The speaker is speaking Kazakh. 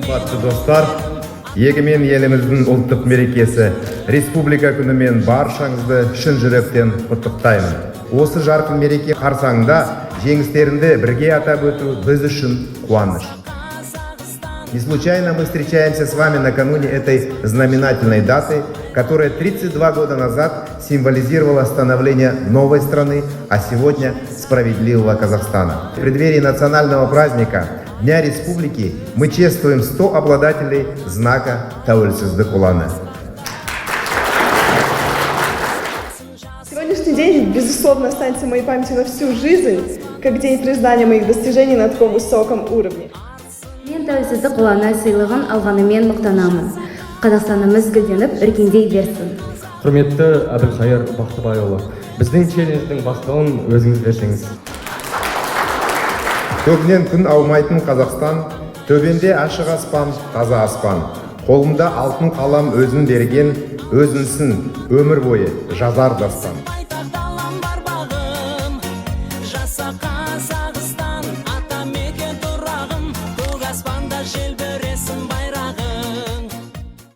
Қымбатты достар, егемен еліміздің ұлттық мерекесі Республика күнімен баршаңызды шын жүректен құттықтаймын. Осы жарқын мереке қарсаңында жеңістеріңді бірге атап өту біз үшін қуаныш. Не случайно мы встречаемся с вами накануне этой знаменательной даты, которая 32 года назад символизировала становление новой страны, а сегодня справедливого Казахстана. В преддверии национального праздника Дня Республики мы чествуем 100 обладателей знака Тәуелсіздік ұланы. Сегодняшний день, безусловно, останется в моей памяти на всю жизнь, как день признания моих достижений на таком высоком уровне. Мен Тәуелсіздік ұланы сыйлығын алғанымен мақтанамын. Қазақстанымыз гүлденіп, өркендей берсін. Құрметті Әбілхайыр Бақтыбайұлы, біздің челлендждің бастауын өзіңіз берсеңіз. Көгінен күн аумайтын Қазақстан, төбемде ашық аспан, таза аспан. Қолымда алтын қалам өзің берген, өзіңсің өмір бойы жазар дастан. Байтақ далам бар бағым, жаса, Қазақстан!